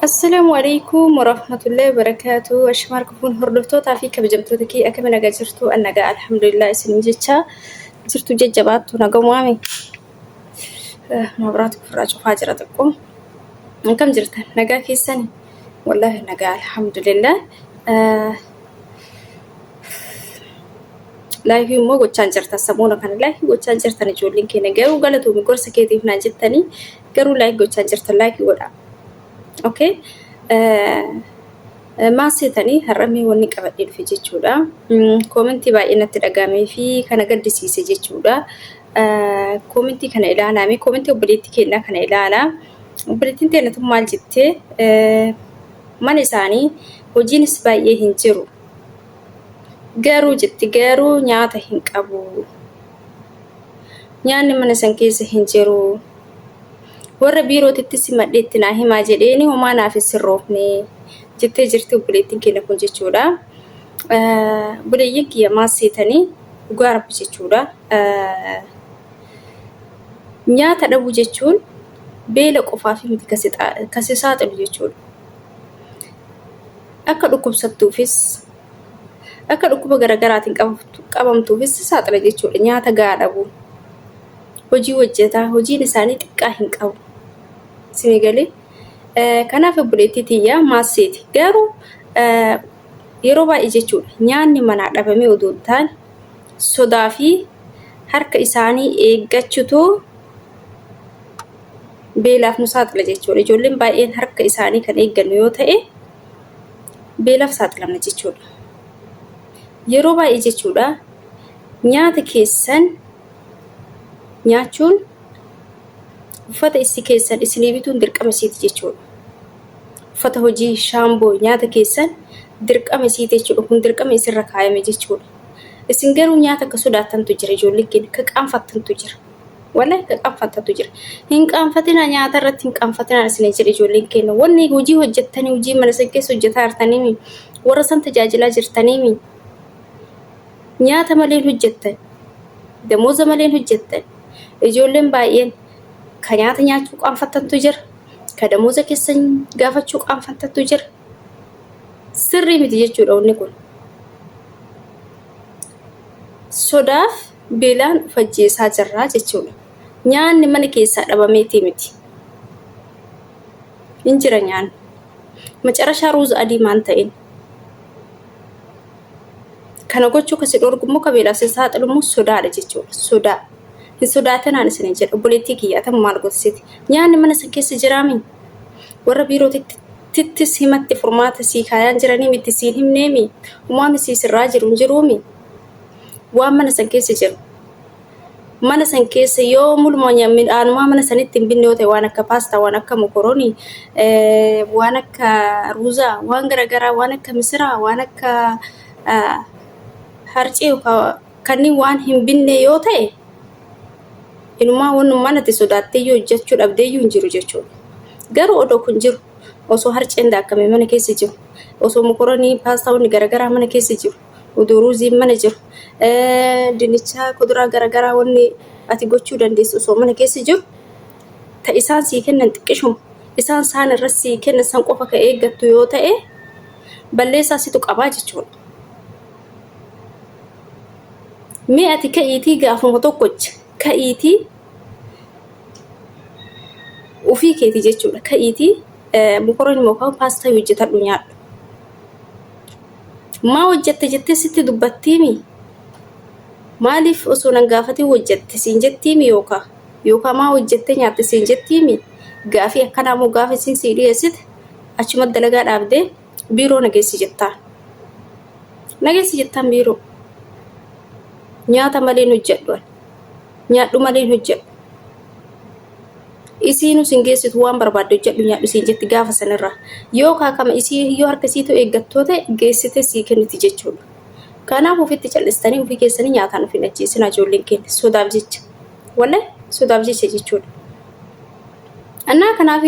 Assalaamu alaikum warahmatullahi wabarakatuh. Ashmaar kufuun hordoftootaa fi kabajamtoota kee akkami nagaa jirtu? An nagaa alhamdulillah isin jecha jirtu jajjabaattu nagamumaami. Mabraatu ofirraa cufaa jira xiqqoo. Akkam jirtan? Nagaa keessani? Wallahi nagaa alhamdulillah. Laayivii immoo gochaan jirtan samoona kana laayivii gochaan jirtan ijoolleen keenya garuu galatoomi gorsa keetiif naan jettanii garuu laayik gochaan jirtan laayikii godhaa. Okay. Maal seetanii har'a mee wanni qabadhee dhufe jechuudha. Koomentii baay'ee natti dhagahamee fi kana gaddisiise jechuudha. Koomentii kana ilaalaa mee koomentii obboleettii keenyaa kana ilaalaa. Obboleettiin teenya tun maal jettee mana isaanii hojiinis baay'ee hin jiru. Garuu jetti garuu nyaata hin qabu. Nyaanni mana san keessa hin jiru. Warra biirootitti simadhee itti naa himaa jedheeni homaa naaf hin sirroofne jettee jirti obboleettiin keenya kun jechuudha. Obboleeyyiin kiyya maal seetanii dhugaa rabbi jechuudha. Nyaata dhabuu jechuun beela qofaaf miti kasi saaxilu jechuudha. Akka dhukkubsattuufis akka dhukkuba garaagaraatiin qabamtuufis si saaxila jechuudha. Nyaata gahaa dhabuu. Hojii hojjetaa hojiin isaanii xiqqaa hin qabu. Isinii galee kanaaf obboleettii tiyyaa maal seeti garuu yeroo baay'ee jechuudha nyaanni manaa dhabamee odoo hin taane sodaa fi harka isaanii eeggachutu beelaaf nu saaxila jechuudha. Ijoolleen baay'een harka isaanii kan eeggannu yoo ta'e beelaaf saaxilamna jechuudha. Yeroo baay'ee jechuudha nyaata keessan nyaachuun uffata issi keessan isinii bituun dirqama isiiti jechuudha. Uffata hojii, shaamboo, nyaata keessan dirqama isiiti jechuudha. Kun dirqama isirra kaayame jechuudha. Isin garuu nyaata akka sodaattantu jira ijoolleen keenya akka qaanfattantu jira. Wallahi akka qaanfattantu jira. Hin qaanfatinaa nyaata irratti hin qaanfatinaa isin jedhe ijoolleen keenya. Wanni hojii hojjettanii hojii mana san keessa hojjetaa jirtaniimi warra san tajaajilaa jirtaniimi nyaata malee hin hojjettan. Damooza malee hin hojjettan. Ijoolleen baay'een ka nyaata nyaachuu qaanfattantu jira. Ka damooza keessan gaafachuu qaanfattantu jira. Sirrii miti jechuudha wanni kun. Sodaaf beelaan of ajjeesaa jirraa jechuudha. Nyaanni mana keessaa dhabameetii miti. Hin jira nyaanni. Macarashaa ruuza adii maan ta'in. Kana gochuu kasi dhorgu immoo ka beelaaf si saaxilu immoo sodaadha jechuudha. Sodaa. Hin sodaatinaan isin jedha obboleettii kiyya atan maal gorsiti. Nyaanni mana san keessa jiraami. Warra biirootitti tittis himatti furmaata sii kaayaan jiranii miti siin himneemi. Umaamni sii sirraa jiru hin jiruumi. Waan mana san keessa jiru. Mana san keessa yoo muluma midhaanumaa mana sanitti hin binne yoo ta'e waan akka paastaa, waan akka mokoronii, waan akka ruuzaa, waan garaagaraa, waan akka misiraa, waan akka harcee yookaan kanneen waan hin binne yoo ta'e inumaa wannummaan ati sodaattee yoo hojjechuu dhabdee iyyuu hin jiru jechuudha. Garuu odoo kun jiru osoo harceen daakamee mana keessa jiru, osoo mokoronii, paastaa wanni garaagaraa mana keessa jiru, odoo ruuziin mana jiru, dinnichaa kuduraa garaagaraa wanni ati gochuu dandeessu osoo mana keessa jiru, ta isaan sii kennan xiqqishuma isaan saan irra sii kennan san qofa ka eeggattu yoo ta'e balleessaa situ qabaa jechuudha. Mee ati ka'iitii gaafuma tokkocha ka'iitii ofii keeti jechuudha. Ka'iitii mokoronii yookaan paastaa hojjetadhu nyaadhu. Maa hojjette jettee sitti dubbattiimi? Maaliif osoo nan gaafatin hojjette siin jettiimi yookaa? Yookaa maa hojjettee nyaatte siin jettiimi? Gaafii akkanaa immoo gaafa isiin sii dhiyeessite achuma dalagaa dhaabdee biiroo na geessi jettaan. Na geessi jettaan biiroo. Nyaata malee hin hojjedhu ani. Nyaadhu malee hin hojjedhu. Isiinuu sin geessitu waan barbaadde hojjedhu nyaadhu siin jetti gaafa sanirraa. Yoo kaakama isii yoo harka isiitu eeggattoo ta'e geessite sii kenniti jechuudha. Kanaaf ofitti callistanii ofii keessanii nyaataan of hin ajjeesinaa ijoolleen keenya sodaaf jecha. Wallahi sodaaf jecha jechuudha. Annaa kanaaf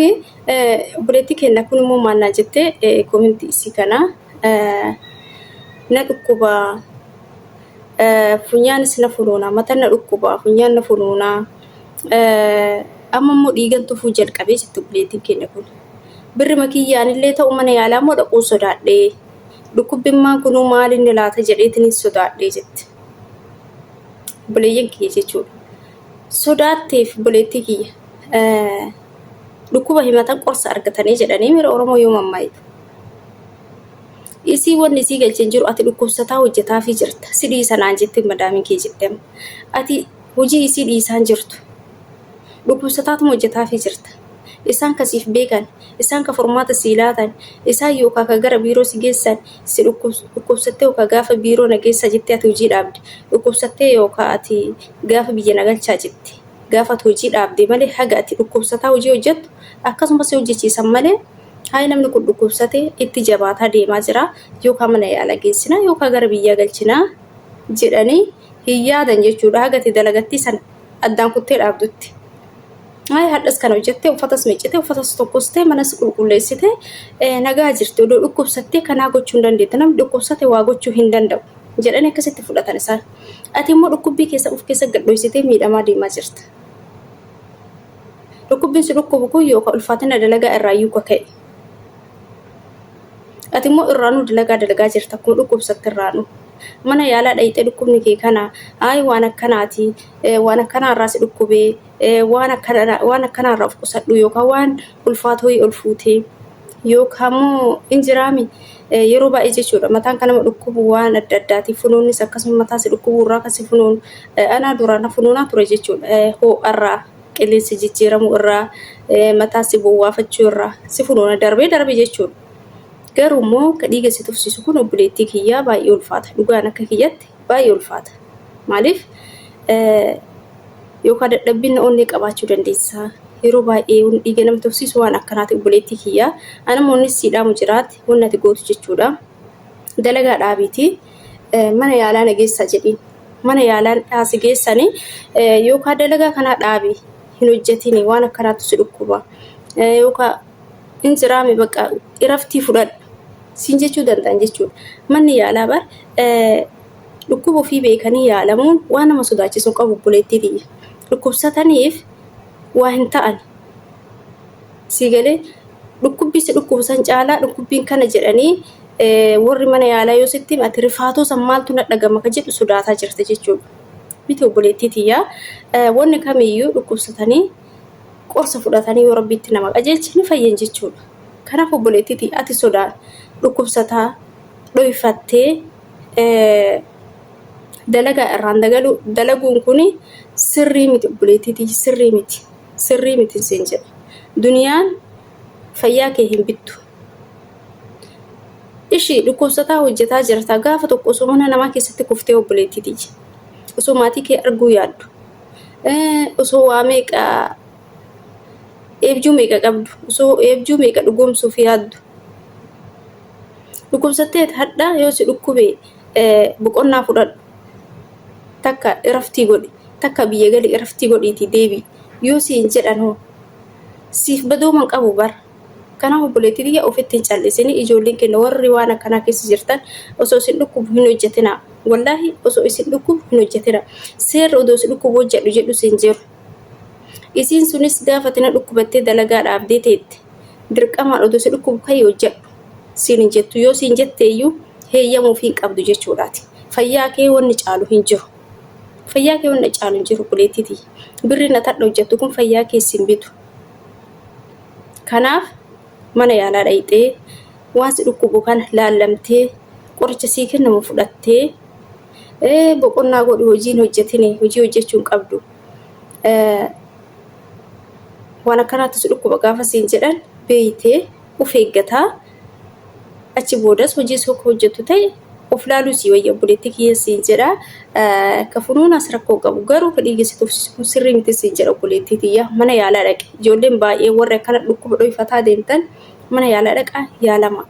obboleettii keenya kun immoo maal naa jettee komintii isii kana na dhukkuba funyaanis na funuuna mataan na dhukkuba funyaan na funuuna amma immoo dhiigan tufuu jalqabee jette obboleettiin keenya kun. Birrima kiyyaanillee ta'u mana yaalaa immoo dhaquun sodaadhee. Dhukkubbiin kunuu maalinni laata jedheetiin sodaadhee jette. Obboleeyyan kiyya jechuudha. Sodaatteef obboleettii kiyya. Dhukkuba himatan qorsa argatanii jedhanii mira Oromoo yoo mammaayitu. Isii wanni isii galchee hin jiru, ati dhukkubsataa hojjetaafii jirta. Si dhiisa naan jettee madaamiin kee jette amma. Ati hojii isii dhiisaan jirtu. Dhukkubsataatuma hojjetaafii jirta. Isaan ka siif beekan, isaan ka furmaata sii laatan, isaan yookaan ka gara biiroo si geessan, si dhukkubsattee yookaan gaafa biiroo na geessaa jettee ati hojii dhaabde. Dhukkubsattee yookaan ati gaafa biyya na galchaa jette. Gaafa ati hojii dhaabde malee haga ati dhukkubsataa hojii hojjettu akkasumas si hojjechiisan malee, hayi, namni kun dhukkubsate, itti jabaataa deemaa jira, yookaan mana yaala geessinaa yookaan gara biyyaa galchinaa jedhanii hin yaadan jechuudha, haga ati dalagattii san addaan kuttee dhaabdutti. Hayi, hadhas kana hojjettee, uffatas miiccitee, uffatas tokkostee, manas qulqulleessitee nagaa jirti, odoo dhukkubsattee kanaa gochuu hin dandeettu, namni dhukkubsate waa gochuu hin danda'u jedhanii akkasitti fudhatan isaan. Ati immoo dhukkubbii keessa of keessa gadhoysitee miidhamaa deemaa jirta. Dhukkubbiin si dhukkubu kun yookaan ulfaatina dalagaa irraa iyyuu ka'e. Ati immoo irraanuu dalagaa dalagaa jirta, akkuma dhukkubsatte irraanuu. Mana yaalaa dhayixee dhukkubni kee kana, ayi, waan akkanaati, waan akkanaa irraa si dhukkubee, waan akkanaa irraa of qusadhu, yookaan waan ulfaatoo ol fuutee yookaan immoo hin jiraami yeroo baay'ee jechuudha, mataan kan nama dhukkubu waan adda addaati. Funuunnis akkasuma, mataa si dhukkubuu irraa kan si funuun anaa duraan na funuunaa ture jechuudha. Ho'arraa, qilleensi jijjiiramuu irraa, mataa si bowwaafachuu irraa si funuuna darbee darbee jechuudha. Garuu immoo ka dhiiga si tufsiisu kun, obboleettii kiyyaa, baay'ee ulfaata. Dhugaan akka kiyyatti baay'ee ulfaata. Maaliif? Yookaan dadhabbina onnee qabaachuu dandeessa. Yeroo baay'ee dhiiga nama tufsiisu waan akkanaati, obboleettii kiyyaa. Anammoo inni siidhaamu jiraate, wanni ati gootu jechuudha. Dalagaa dhaabiiti. Mana yaalaa na geessaa jedhiin. Mana yaalaa si geessanii yookaan dalagaa kanaa dhaabi, hin hojjetini, waan akkanaatu si dhukkuba. Yookaan hin jiraame, bakka iraftii fudhadhu siin jechuu danda'an jechuudha. Manni yaalaa bar dhukkuba ofii beekanii yaalamuun waan nama sodaachisu qabu, obboleettii tiyya. Dhukkubsataniif waa hin ta'an. Sii galee? Dhukkubbii si dhukkubsan caalaa dhukkubbiin kana jedhanii warri mana yaalaa yoo sitti ati rifaatuu san maaltu na dhagama ka jedhu sodaataa jirta jechuudha. Miti, obboleettii tiyyaa, wanni kamiyyuu dhukkubsatanii qorsa fudhatanii yoo rabbiitti nama qajeelche ni fayyan jechuudha. Kanaaf obboleettii tiyya, ati sodaan dhukkubsataa dhoyfattee dalagaa irraan dalaguun kun sirrii miti, obboleettii tiyya, sirrii miti. Sirrii miti siin jedha. Duniyaan fayyaa kee hin bittu. Ishii dhukkubsataa hojjetaa jirta, gaafa tokko osoo mana namaa keessatti kuftee, obboleettii tiyya. Osoo maatii kee arguu yaaddu. Osoo waa meeqa, eebjuu meeqa qabdu, osoo eebjuu meeqa dhugoomsuuf yaaddu. Dhukkubsattee hadhaa yoo si dhukkube boqonnaa fudhadhu. Takka iraftii godhi. Takka biyya gali, iraftii godhiitii deebi. Yoo siin jedhan hoo, siif badooman qabu bar. Kanaaf obboleettii tiyya, ofitti hin callisini. Ijoolleen keenya warri waan akkanaa keessa jirtan, osoo isin dhukkubu hin hojjetinaa. Wallaahi, osoo isin dhukkubu hin hojjetinaa. Seerri odoo si dhukkubu hojjedhu jedhu siin jiru. Isiin sunis gaafa ati na dhukkubattee dalagaa dhaabdee teette, dirqamaan odoo si dhukkubu ka'ii hojjedhu siin hin jettu. Yoo siin jette iyyuu heeyyamuuf hin qabdu jechuudhaati. Fayyaa kee wanni caalu hin jiru. Fayyaa kee wanni caalu hin jiru, obboleettii tiyya. Birriin ati hadha hojjettu kun fayyaa kee siin bitu. Kanaaf mana yaalaa dhayxee, waan si dhukkubu kana laallamtee, qoricha sii kennamu fudhattee, boqonnaa godhi, hojiin hojjetini, hojii hojjechuu hin qabdu. Waan akkanaatti si dhukkuba gaafa siin jedhan beeytee of eeggataa, achi boodas hojii soo hojjettu ta'e of laaluu sii wayya, obboleettii kiyya siin jedha. Ka funuunaas rakkoo qabu, garuu ka dhiiga si tufsisu kun sirrii miti siin jedha, obboleettii tiyya. Mana yaalaa dhaqe. Ijoolleen baay'ee warri akkana dhukkuba dhoyfataa deemtan, mana yaalaa dhaqaa yaalama.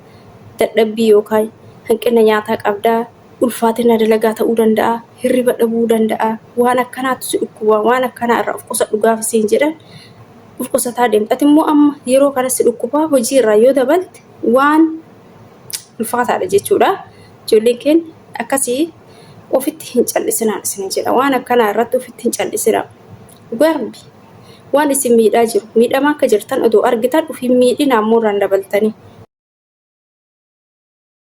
Dadhabbii yookaan hanqina nyaataa qabdaa, ulfaatina dalagaa ta'uu danda'a, hirriba dhabuu danda'a, waan akkanaatu si dhukkuba, waan akkanaa irraa of qusadhu gaafa siin jedhan of qusataa deemta. Ati immoo amma yeroo kana si dhukkubaa hojii irraa yoo dabalte waan ulfaataadha jechuudha. Ijoolleen keenya akkasii ofitti hin callisinaan isin jedha. Waan akkanaa irratti ofitti hin callisinaa. Dhugaa Rabbi. Waan isin miidhaa jiru, miidhamaa akka jirtan odoo argitan uf hin miidhinaa immoo irraan dabaltanii.